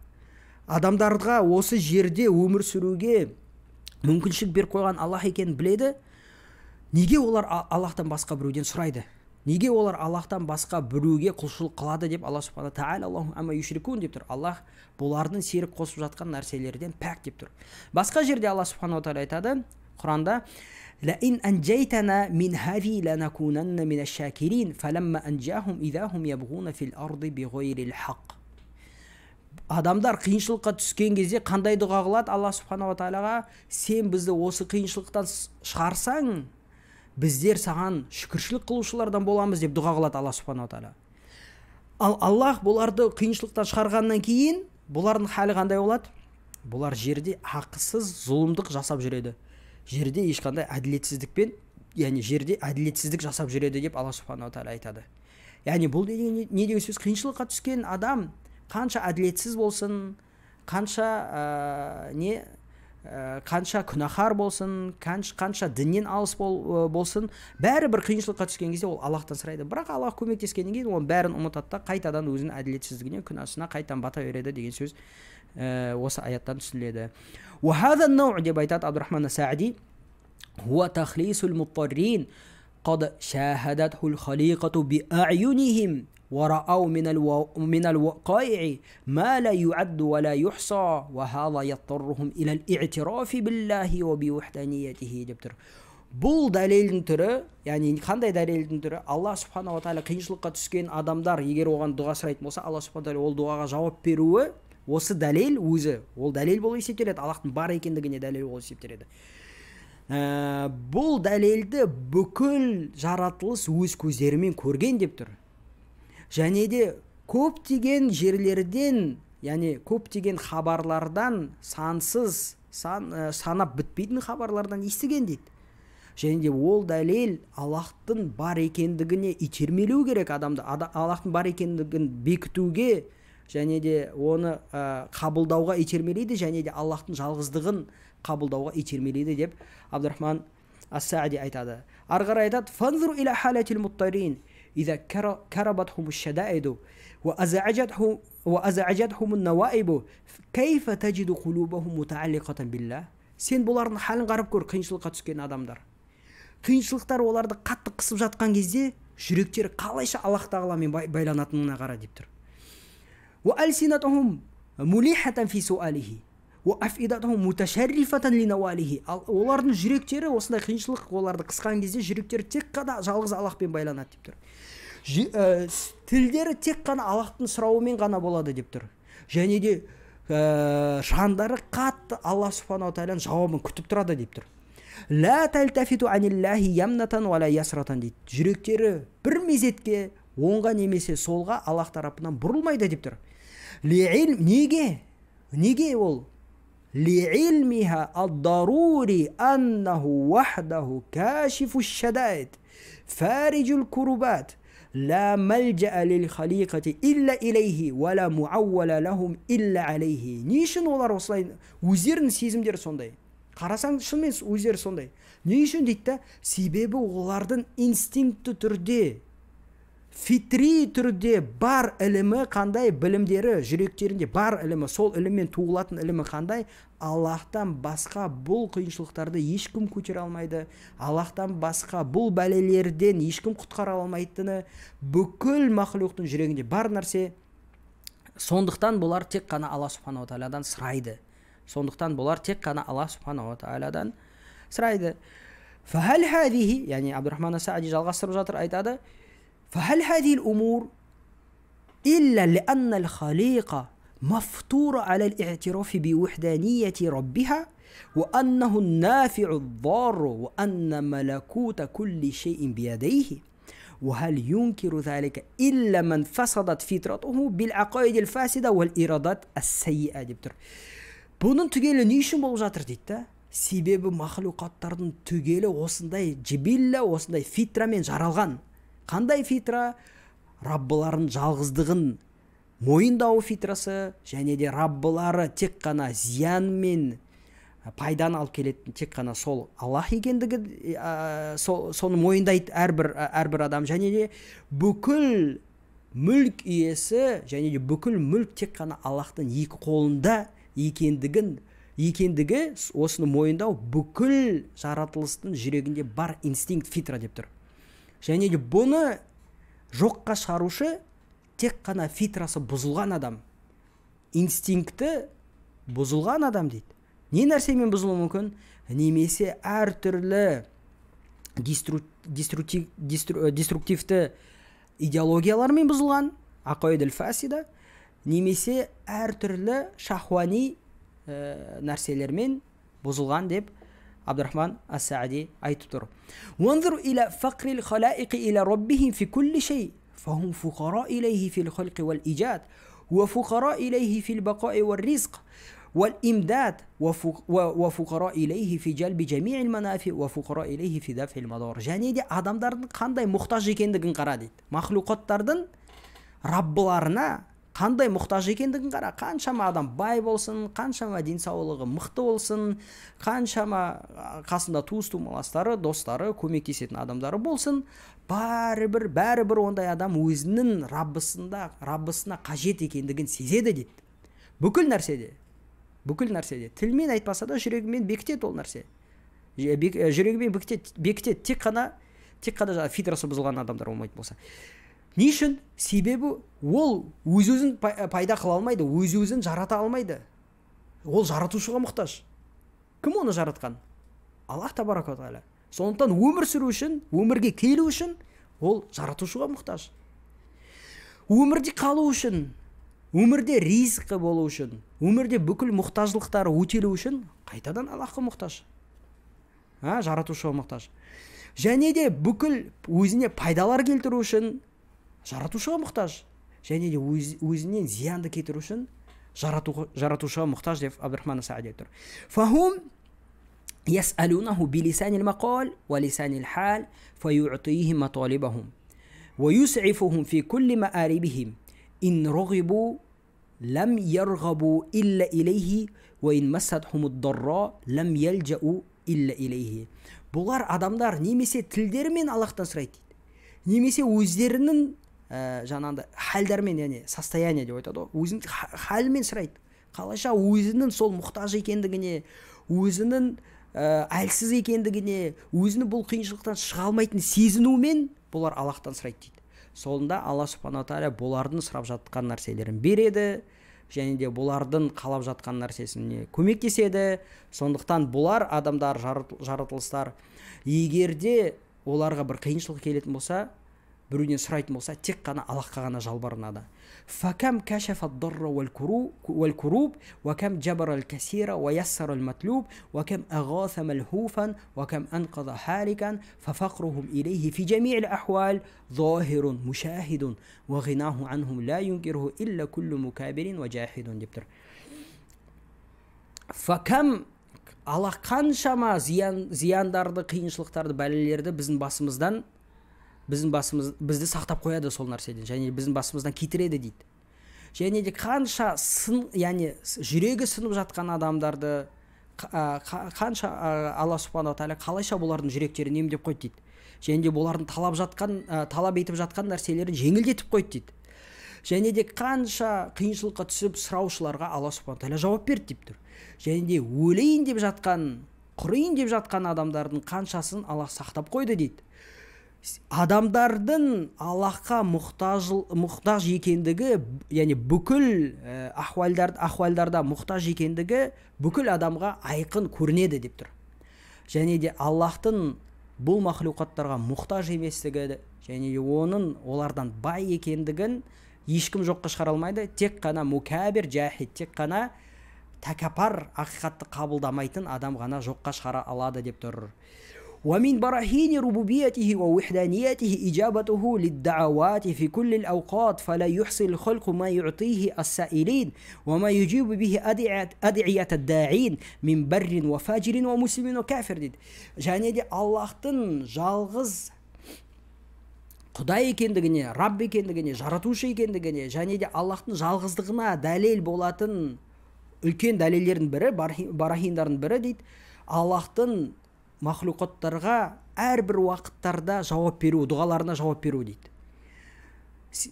адамдарға осы жерде өмір сүруге мүмкіншілік беріп қойған Аллах екенін біледі. Неге олар Аллахтан басқа біреуден сұрайды? Неге олар Аллахтан басқа біреуге құлшылық қылады деп Аллах субхана тағала Аллаху амма юшрикун деп тұр. Аллах бұлардың серік қосып жатқан нәрселерден пәк деп тұр. Басқа жерде Аллах субхана тағала айтады Құранда: لَئِنْ أَنْجَيْتَنَا مِنْ هَذِهِ لَنَكُونَنَّ مِنَ الشَّاكِرِينَ فَلَمَّا أَنْجَاهُمْ إِذَا هُمْ يَبْغُونَ فِي الْأَرْضِ بِغَيْرِ الْحَقِّ. Адамдар қиыншылыққа түскен кезде қандай дұға қылады Аллах субханала тағалаға? Сен бізді осы қиыншылықтан шығарсаң, біздер саған шүкіршілік қылушылардан боламыз деп дұға қылады Аллах субханала тағала. Ал Аллах бұларды қиыншылықтан шығарғаннан кейін бұлардың халі қандай болады? Бұлар жерде ақысыз зұлымдық жасап жүреді. Жерде ешқандай әділетсіздікпен, яғни жерде әділетсіздік жасап жүреді деп Аллах субханала тағала айтады. Яғни бұл деген не деген сөз? Қиыншылыққа түскен адам қанша әділетсіз болсын, қанша қанша күнәһар болсын, қанша діннен алыс болсын, бәрі бір қиыншылыққа түскен кезде ол Аллахтан сұрайды. Бірақ Аллах көмектескеннен кейін оның бәрін ұмытады да қайтадан өзінің әділетсіздігіне, күнәсына қайтадан бата береді деген сөз осы аяттан түсініледі. وهذا النوع деп айтады Абдурахман Саади, هو تخليص المضطرين قد شاهدته الخليقة بأعينهم ورأوا من الوقائع ما لا يعد ولا يحصى وهذا يضطرهم إلى الاعتراف بالله وبوحدانيته деп тұр. Бұл дәлелдің түрі, яғни қандай дәлелдің түрі? Аллах субханала тағала қиыншылыққа түскен адамдар егер оған дұға сұрайтын болса, Аллах субханала тағала ол дұғаға жауап беруі, осы дәлел өзі, ол дәлел болып есептеледі, Аллахтың бар екендігіне дәлел болып есептеледі. Бұл дәлелді бүкіл жаратылыс өз көздерімен көрген деп тұр. Және де көптеген жерлерден, яғни көптеген хабарлардан, сансыз, санап бітпейтін хабарлардан естіген дейді. Және де ол дәлел Аллахтың бар екендігіне итермелеу керек адамды, Аллахтың бар екендігін бекітуге, және де оны қабылдауға итермелейді, және де Аллахтың жалғыздығын қабылдауға итермелейді деп Абдурахман Ас-Саади айтады. Ары қарай айтады: «Фанзур иля халатил муттарин إذا كربتهم الشدائد وأزعجتهم النوائب كيف تجد قلوبهم متعلقة بالله». Сен бұлардың халін қарап көр, қиыншылыққа түскен адамдар. Қиыншылықтар оларды қатты қысып жатқан кезде жүректері қалайша Аллах тағаламен байланатынына қара деп тұр. وألسنتهم مليحة في سؤاله وأفئدتهم متشرفة لنواله. Олардың жүректері осындай қиыншылық оларды қысқан кезде жүректері тек қана жалғыз Аллахпен байланады деп тұр. Тілдері тек қана Аллахтың сұрауымен ғана болады деп тұр. Және де жандары қатты Аллах субханала тағаланың жауабын күтіп тұрады деп тұр. Ла талтафиту аниллахи ямнатан уа ла ясратан дейді. Жүректері бір мезетке оңға немесе солға Аллах тарапынан бұрылмайды деп тұр. Неге? Неге ол? لعلمها الضروري أنه وحده كاشف الشدائد فارج الكربات لا ملجأ للخليقة إلا إليه ولا معول لهم إلا عليه. Не үшін олар осылай, өздерінің сезімдері сондай? Қарасаң шынымен өздері сондай. Не үшін дейді да? Себебі олардың инстинкті түрде, фитри түрде бар ілімі қандай, білімдері жүректерінде бар ілімі, сол іліммен туылатын ілімі қандай? Аллахтан басқа бұл қиыншылықтарды ешкім көтере алмайды, Аллахтан басқа бұл бәлелерден ешкім құтқара алмайтыны бүкіл мақлұқтың жүрегінде бар нәрсе. Сондықтан бұлар тек қана Алла субханала тағаладан сұрайды. Сондықтан бұлар тек қана Алла субханала тағаладан сұрайды. Фахал хадихи, яғни Абдурахман ас-Саади жалғастырып жатыр, айтады: فهل هذه الأمور إلا لأن الخليقة مفطورة على الاعتراف بوحدانية ربها وأنه النافع الضار وأن ملكوت كل شيء بيديه وهل ينكر ذلك إلا من فسدت فطرته بالعقائد الفاسدة والإرادات السيئة деп тұр. Бұның түгелі не үшін болып жатыр дейді да? Себебі махлұқаттардың түгелі осындай жибилла, осындай фитрамен жаралған. Қандай фитра? Раббыларын жалғыздығын мойындау фитрасы, және де Раббылары тек қана зиян мен пайданы алып келетін тек қана сол Аллах екендігі, соны мойындайды әрбір адам, және де бүкіл мүлк иесі, және де бүкіл мүлк тек қана Аллахтың екі қолында екендігі, осыны мойындау бүкіл жаратылыстың жүрегінде бар инстинкт фитра деп тұр. Және де бұны жоққа шығарушы тек қана фитрасы бұзылған адам, инстинкті бұзылған адам дейді. Не нәрсемен бұзылуы мүмкін? Немесе әртүрлі деструктивті идеологиялармен бұзылған, ақаид фасида, немесе әртүрлі шахуани нәрселермен бұзылған деп Абдурахман ас-Саади айтып тұр. وانظر إلى فقر الخلائق إلى ربهم في كل شيء فهم فقراء إليه في الخلق والإيجاد وفقراء إليه في البقاء والرزق والإمداد وفقراء إليه في جلب جميع المنافع وفقراء إليه في دفع المضار. Және де адамдардың қандай мұқтаж екендігін қара дейді. Махлұқаттардың Раббыларына қандай мұқтаж екендігін қара. Қаншама адам бай болсын, қаншама денсаулығы мықты болсын, қаншама қасында туыс-тумаластары, достары, көмектесетін адамдары болсын, бәрібір ондай адам өзінің Раббысына қажет екендігін сезеді дейді. Бүкіл нәрседе, тілмен айтпаса да жүрегімен бекітеді ол нәрсе. Жүрегімен бекітеді, тек қана фитрасы бұзылған адамдар болмайтын болса. Не үшін? Себебі ол өз-өзін пайда қыла алмайды, өз-өзін жарата алмайды. Ол жаратушыға мұқтаж. Кім оны жаратқан? Аллах табарака тағала. Сондықтан өмір сүру үшін, өмірге келу үшін ол жаратушыға мұқтаж. Өмірде қалу үшін, өмірде ризқы болу үшін, өмірде бүкіл мұқтаждықтары өтелу үшін қайтадан Аллахқа мұқтаж. Жаратушыға мұқтаж. Және де бүкіл өзіне пайдалар келтіру үшін жаратушыға мұқтаж. Және де өзінен зиянды кетіру үшін жаратушыға мұқтаж деп Абдурахман ас-Саади айтып тұр. Фахум يسألونه بلسان المقال ولسان الحال فيعطيهم مطالبهم ويسعفهم في كل مآربهم إن رغبوا لم يرغبوا إلا إليه وإن مستهم الضراء لم يلجأوا إلا إليه. Бұлар адамдар немесе тілдерімен Аллахтан сұрайды дейді, немесе өздерінің жаңағындай халдармен, яғни состояние деп айтады ғой, өзінің халімен сұрайды. Қалайша өзінің сол мұқтаж екендігіне, өзінің әлсіз екендігіне, өзінің бұл қиыншылықтан шыға алмайтын сезінумен бұлар Аллахтан сұрайды дейді. Сонда Алла субхана тағала бұлардың сұрап жатқан нәрселерін береді, және де бұлардың қалап жатқан нәрсесіне көмектеседі. Сондықтан бұлар адамдар, жаратылыстар, егер де оларға бір қиыншылық келетін болса, біреуден сұрайтын болса, тек қана Аллахқа ғана жалбарынады. فَكَمْ كَشَفَ الضَّرَّ وَالْكُرُوبَ وَكَمْ جَبَرَ الْكَسِيرَ وَيَسَّرَ الْمَطْلُوبَ وَكَمْ أَغَاثَ مَلْهُوفًا وَكَمْ أَنْقَذَ هَالِكًا فَفَقْرُهُمْ إِلَيْهِ فِي جَمِيعِ الْأَحْوَالِ ظَاهِرٌ مُشَاهِدٌ وَغِنَاهُ عَنْهُمْ لَا يُنْكِرُهُ إِلَّا كُلُّ مُكَابِرٍ وَجَاحِدٌ деп тұр. فَكَمْ Аллах қаншама зияндарды, қиыншылықтарды, бәлелерді біздің басымыздан, бізді сақтап қояды сол нәрседен, және біздің басымыздан кетіреді дейді. Және де қанша яғни жүрегі сынып жатқан адамдарды, қанша Алла субханала тағала қалайша бұлардың жүректерін емдеп қойды дейді. Және де олардың талап етіп жатқан нәрселерін жеңілдетіп қойды дейді. Және де қанша қиыншылыққа түсіп сұраушыларға Алла субхана тағала жауап берді деп тұр. Және де өлейін деп жатқан, құрайын деп жатқан адамдардың қаншасын Аллах сақтап қойды дейді. Адамдардың Аллахқа мұқтаж екендігі, яғни бүкіл ахуалдарда мұқтаж екендігі бүкіл адамға айқын көрінеді деп тұр. Және де Аллахтың бұл махлюқаттарға мұқтаж еместігі және оның олардан бай екендігін ешкім жоққа шығара алмайды. Тек қана мукабир жахид, тек қана тәкаппар, ақиқатты қабылдамайтын адам ғана жоққа шығара алады деп тұр. ومن براهين ربوبيته ووحدانيته إجابته للدعوات في كل الأوقات فلا يحصي الخلق ما يعطيه السائلين وما يجيب به أدعية الداعين من بر وفاجر ومسلم وكافر дейді. Және де Аллахтың жалғыз Құдай екендігіне, Рабб екендігіне, жаратушы екендігіне, және де Аллахтың жалғыздығына дәлел болатын үлкен дәлелдердің бірі, барахиндардың бірі дейді, Аллахтың махлюқаттарға әрбір уақыттарда жауап беру, дұғаларына жауап беру дейді.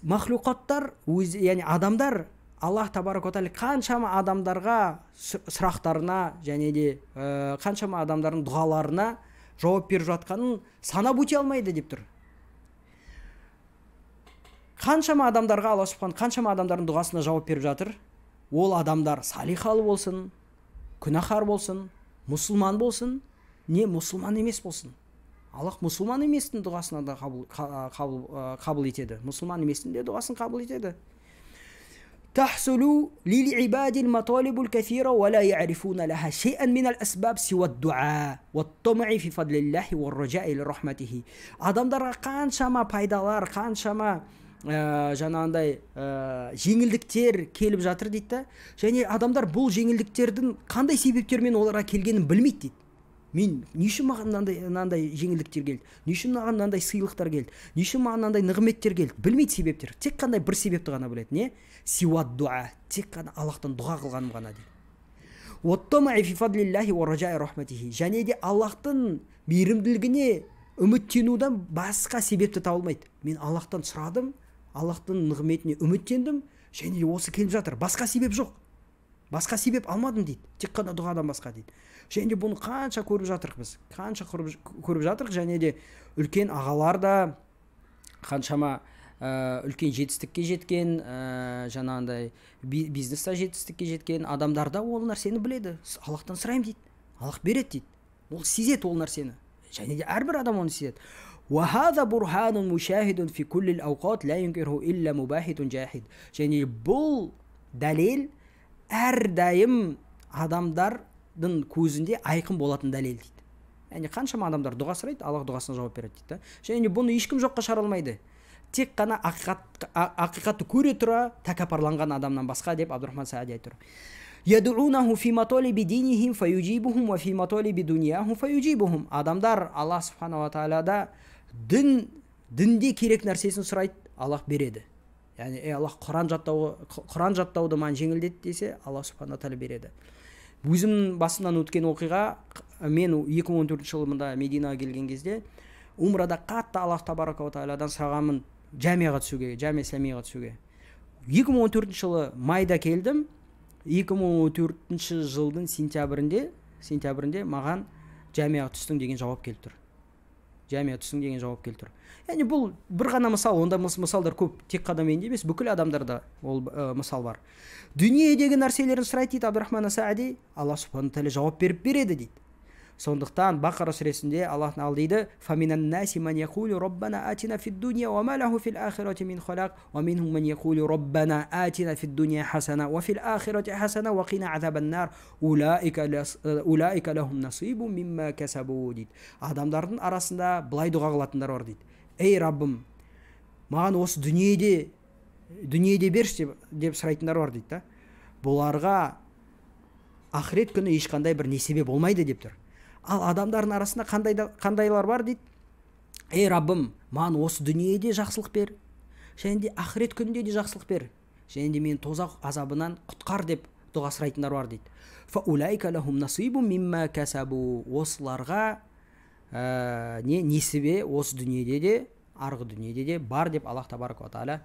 Махлюқаттар, яғни адамдар, Аллах табарак уа тағала қаншама адамдарға сұрақтарына және де қаншама адамдардың дұғаларына жауап беріп жатқанын санап өте алмайды деп тұр. Қаншама адамдарға Алла субхан, қаншама адамдардың дұғасына жауап беріп жатыр. Ол адамдар салихалы болсын, күнәһар болсын, мұсылман болсын, не мұсылман емес болсын. Аллах мұсылман еместің дұғасына да қабыл етеді. Мұсылман еместің де дұғасын қабыл етеді. تحصل للعباد المطالب الكثيرة ولا يعرفون لها شيئا من الأسباب سوى الدعاء والطمع في فضل الله والرجاء لرحمته. Адамдарға қаншама пайдалар, қаншама жаңағындай жеңілдіктер келіп жатыр дейді да. Және адамдар бұл жеңілдіктердің қандай себептермен оларға келгенін білмейді дейді. Мен не үшін маған мынандай жеңілдіктер келді, не үшін маған мынандай сыйлықтар келді, не үшін маған мынандай нығметтер келді, білмейді себептер. Тек қандай бір себепті ғана біледі. Не? Сиуа дуа, тек қана Аллахтан дұға қылғаным ғана дейді. Және де Аллахтың мейірімділігіне үміттенуден басқа себепті табылмайды. Мен Аллахтан сұрадым, Аллахтың нығметіне үміттендім, және де осы келіп жатыр. Басқа себеп жоқ. Басқа себеп алмадым дейді. Тек қана дұғадан басқа дейді. Және де бұны қанша көріп жатырық біз. Қанша көріп жатырық. Және де үлкен ағалар да қаншама үлкен жетістікке жеткен, жаңағындай бизнеста жетістікке жеткен адамдар да ол нәрсені біледі. Аллахтан сұраймын дейді. Аллах береді дейді. Ол сезеді ол нәрсені. Және де әрбір адам оны сезеді. وهذا برهان مشاهد في كل الأوقات لا ينكره إلا مباحث جاحد. Және бұл дәлел әрдайым адамдардың көзінде айқын болатын дәлел дейді. Яғни қаншама адамдар дұға сұрайды, Аллах дұғасына жауап береді дейді. Және бұны ешкім жоққа шығара алмайды. Тек қана ақиқатты көре тұра тәкаппарланған адамнан басқа деп Абдурахман Саади айтып тұр. يدعونه في مطالب دينهم فيجيبهم وفي مطالب دنياهم فيجيبهم. Адамдар Аллах субханала ва тағалада дінде керек нәрсесін сұрайды, Аллах береді. Яғни, Аллах Құран жаттауды маған жеңілдет десе, Аллах субханала тағала береді. Өзімнің басымнан өткен оқиға, мен 2014 жылы мында Мединаға келген кезде умрада қатты Аллах табарака ва тағаладан сұрағанмын жамиаға түсуге, жамиа исламияға түсуге. 2014 жылы майда келдім. 2014 жылдың сентябрінде маған жамиаға түстің деген жауап келіп тұр. Жамиаға түстің деген жауап келіп тұр. Яғни бұл бір ғана мысал, онда мысалдар көп, тек қана менде емес, бүкіл адамдарда ол мысал бар. Дүниедегі нәрселерін сұрайды дейді Абдурахман Саади, Аллах субхана тағала жауап беріп береді дейді. Сондықтан Бақара сүресінде Аллах ал дейді: «Фаминан наси ман яқулу раббана атина фид дуния ва ма лаху фил ахирати мин халақ, ва минхум ман яқулу раббана атина фид дуния хасана ва фил ахирати хасана ва қина азабан нар, улаика лахум насибу мимма касабу» дейді. Адамдардың арасында былай дұға қылатындар бар дейді. Ей Раббым, маған осы дүниеде берші деп сұрайтындар бар дейді да. Бұларға ақырет күні ешқандай бір несібе болмайды деп тұр. Ал адамдардың арасында қандайлар бар дейді? Ей Раббым, маған осы дүниеде жақсылық бер, және де ақырет күнінде де жақсылық бер, және де мені тозақ азабынан құтқар деп дұға сұрайтындар бар дейді. Фаулайка лахум насибу мимма касабу. Осыларға не несібе осы дүниеде де, арғы дүниеде де бар деп Аллах табарака уа тағала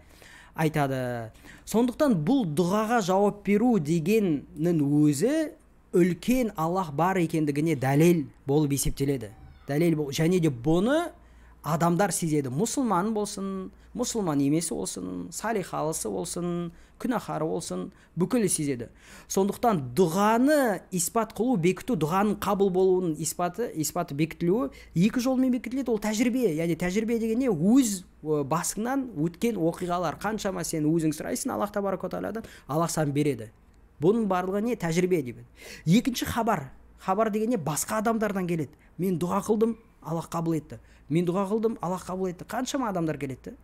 айтады. Сондықтан бұл дұғаға жауап беру дегеннің өзі үлкен Аллах бар екендігіне дәлел болып есептеледі. Дәлел бол, және де бұны адамдар сезеді. Мұсылман болсын, мұсылман емесі болсын, салихалысы болсын, күнәһары болсын, бүкілі сезеді. Сондықтан дұғаны испат қылу, бекіту, дұғаның қабыл болуының испаты бекітілуі екі жолмен бекітіледі. Ол тәжірибе, яғни тәжірибе деген не? Өз басыңнан өткен оқиғалар. Қаншама сен өзің сұрайсың Аллах табарака уа тағаладан, Аллах саған береді. Бұның барлығы не? Тәжірибе деп. Екінші хабар. Хабар деген не? Басқа адамдардан келеді. Мен дұға қылдым, Аллах қабыл етті. Мен дұға қылдым, Аллах қабыл етті. Қаншама адамдар келеді.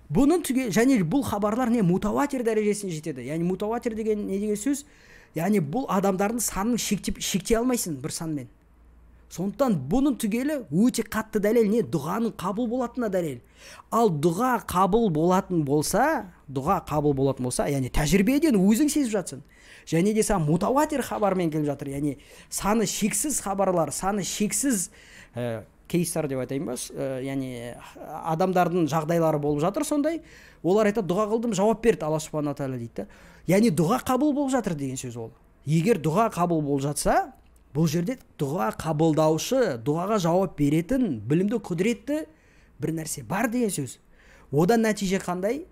Бұның түге, және бұл хабарлар не? Мутауатир дәрежесіне жетеді. Яғни мутауатир деген не деген сөз? Яғни бұл адамдардың санын шектей алмайсың бір санмен. Сондықтан бұның түгелі өте қатты дәлел, не? Дұғаның қабыл болатынына дәлел. Ал дұға қабыл болатын болса, дұға қабыл болатын болса, яғни тәжірибеден өзің сезіп жатсың. Және де саған мутауатир хабармен келіп жатыр. Яғни саны шексіз хабарлар, саны шексіз кейстар деп айтайын ба, яғни адамдардың жағдайлары болып жатыр сондай. Олар айтады, дұға қылдым, жауап берді Алла субхана тағала дейді. Яғни дұға қабыл болып жатыр деген сөз ол. Егер дұға қабыл болып жатса, бұл жерде дұға қабылдаушы, дұғаға жауап беретін білімді, құдіретті бір нәрсе бар деген сөз. Одан нәтиже қандай?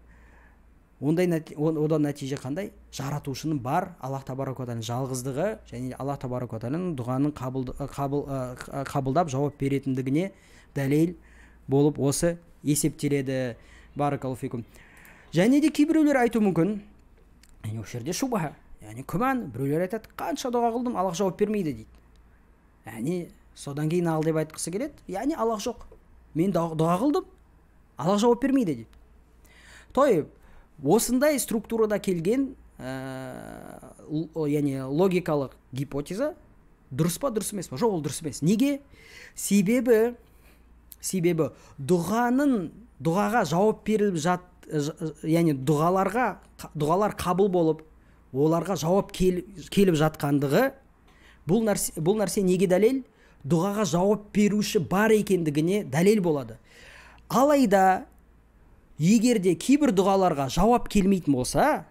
Одан нәтиже қандай? Жаратушының бар, Аллах табарака уа тағаланың жалғыздығы және Аллах табарака уа тағаланың дұғаның қабылдап жауап беретіндігіне дәлел болып осы есептеледі. Баракаллаху фикум. Және де кейбіреулер айтуы мүмкін, яғни осы жерде шубха, яғни күмән. Біреулер айтады, қанша дұға қылдым, Аллах жауап бермейді дейді. Яғни содан кейін ал деп айтқысы келеді, яғни Аллах жоқ. Мен дұға қылдым, Аллах жауап бермейді дейді. Тойып, осындай структурада келген яғни логикалық гипотеза дұрыс па, дұрыс емес па? Жоқ, ол дұрыс емес. Неге? Себебі дұғаға жауап беріліп яғни дұғалар қабыл болып, оларға жауап келіп жатқандығы, бұл нәрсе неге дәлел? Дұғаға жауап беруші бар екендігіне дәлел болады. Алайда егер де кейбір дұғаларға жауап келмейтін болса,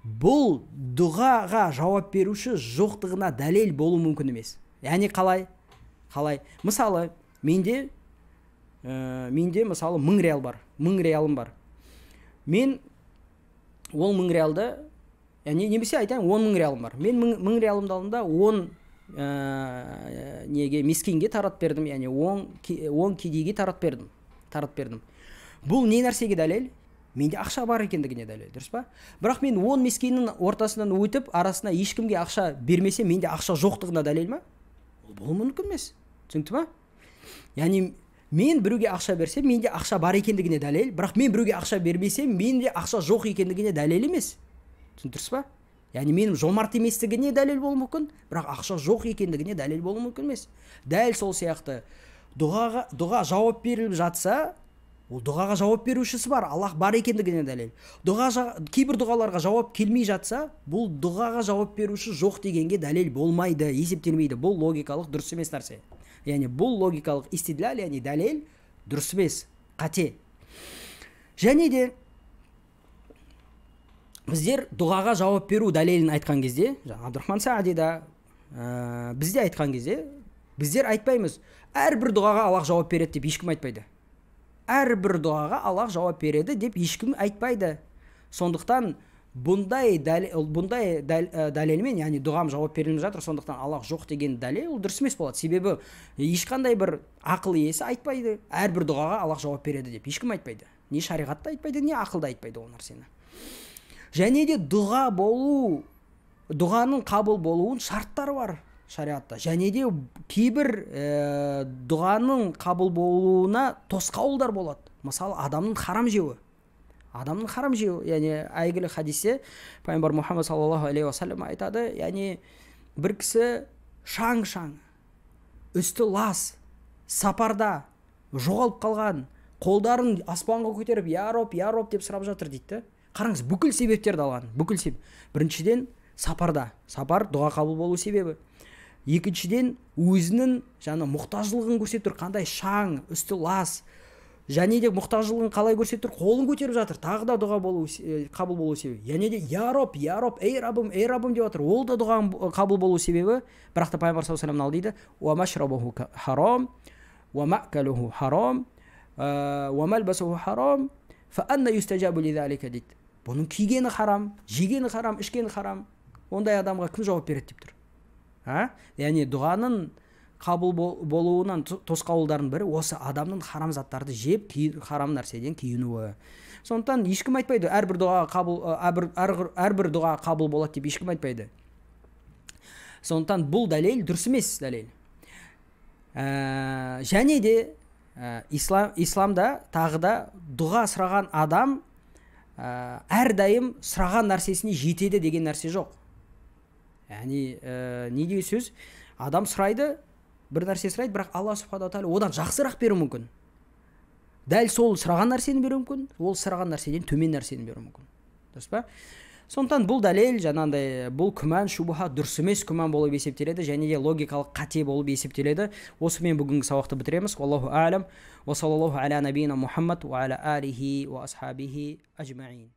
бұл дұғаға жауап беруші жоқтығына дәлел болу мүмкін емес. Яғни қалай? Қалай? Мысалы, менде мысалы 1000 реал бар. 1000 реалым бар. Мен ол 1000 реалды, яғни немесе айтайын 10 000 реалым бар. Мен 1000 реалымды алдым да 10 неге мескинге тарат бердім, яғни 10 кедейге тарат бердім. Бұл не нәрсеге дәлел? Менде ақша бар екендігіне дәлел, дұрыс па? Бірақ мен 10 мескиннің ортасынан өтіп, арасына ешкімге ақша бермесе, менде ақша жоқтығына дәлел ма? Ол болуы мүмкін емес. Түсінікті ма? Яғни мен біреуге ақша берсем, менде ақша бар екендігіне дәлел, бірақ мен біреуге ақша бермесем, менде ақша жоқ екендігіне дәлел емес. Түсініп тұрсыз ба? Яғни менің жомарт еместігіне дәлел болуы мүмкін, бірақ ақша жоқ екендігіне дәлел болуы мүмкін емес. Дәл сол сияқты дұға жауап беріліп жатса, ол дұғаға жауап берушісі бар, Аллах бар екендігіне дәлел. Кейбір дұғаларға жауап келмей жатса, бұл дұғаға жауап беруші жоқ дегенге дәлел болмайды, есептелмейді. Бұл логикалық дұрыс емес нәрсе. Яғни бұл логикалық истидлал, яғни дәлел дұрыс емес, қате. Және де біздер дұғаға жауап беру дәлелін айтқан кезде, Абдурахман Саади да, бізде айтқан кезде, біздер айтпаймыз, әрбір дұғаға Аллах жауап береді деп ешкім айтпайды. Әрбір дұғаға Аллах жауап береді деп ешкім айтпайды. Сондықтан бұндай дәлелмен, яғни дұғам жауап беріліп жатыр, сондықтан Аллах жоқ деген дәлел ол дұрыс емес болады. Себебі ешқандай бір ақыл иесі айтпайды, әрбір дұғаға Аллах жауап береді деп ешкім айтпайды. Не шариғатта айтпайды, не ақылда айтпайды ол нәрсені. Және де дұғаның қабыл болуын шарттары бар шариғатта. Және де кейбір дұғаның қабыл болуына тосқауылдар болады. Мысалы, адамның харам жеуі. Адамның харам жеуі, яғни әйгілі хадисте пайғамбар Мұхаммад саллаллаху алейхи уассалам айтады, яғни бір кісі шаң-шаң, үсті лас, сапарда жоғалып қалған, қолдарын аспанға көтеріп, я Роб, я Роб деп сұрап жатыр дейді. Қараңыз, бүкіл себептерді алған, бүкіл себеп. Біріншіден, сапарда, сапар дұға қабыл болу себебі. Екіншіден, өзінің жаңа мұқтаждылығын көрсетіп тұр, қандай шаң, үсті лас. Және де мұқтаждылығын қалай көрсетіп тұр? Қолын көтеріп жатыр, тағы да дұға болу, қабыл болу себебі. Және де я Роб, я Роб, ей Раббым, ей Раббым деп жатыр. Ол да дұғаның қабыл болу себебі. Бірақ та пайғамбар саллаллаху алейхи вассалам дейді: «Уа машрабуху харам, уа ма'калуху харам, уа малбасуху харам, фа анна юстажабу лизалика» дейді. Бұның кигені харам, жегені харам, ішкені харам. Ондай адамға кім жауап береді деп тұр. Яғни дұғаның қабыл болуынан тосқауылдардың бірі осы адамның харам заттарды жеп, харам нәрседен киінуі. Сондықтан ешкім айтпайды, әрбір дұға қабыл, әрбір дұға қабыл болады деп ешкім айтпайды. Сондықтан бұл дәлел дұрыс емес дәлел. Және де исламда тағы да дұға сұраған адам әрдайым сұраған нәрсесіне жетеді деген нәрсе жоқ. Яғни не деген сөз? Адам сұрайды, бір нәрсе сұрайды, бірақ Алла субханала тағала одан жақсырақ беруі мүмкін. Дәл сол сұраған нәрсені беруі мүмкін, ол сұраған нәрседен төмен нәрсені беруі мүмкін. Дұрыс па? Сондықтан бұл дәлел жаңағындай, бұл күмән, шубха дұрыс емес күмән болып есептеледі, және де логикалық қате болып есептеледі. Осымен бүгінгі сабақты бітіреміз. Валлаху аалам. Уа саллаллаху аля набийна Мухаммад уа аля алихи уа асхабихи ажмаин.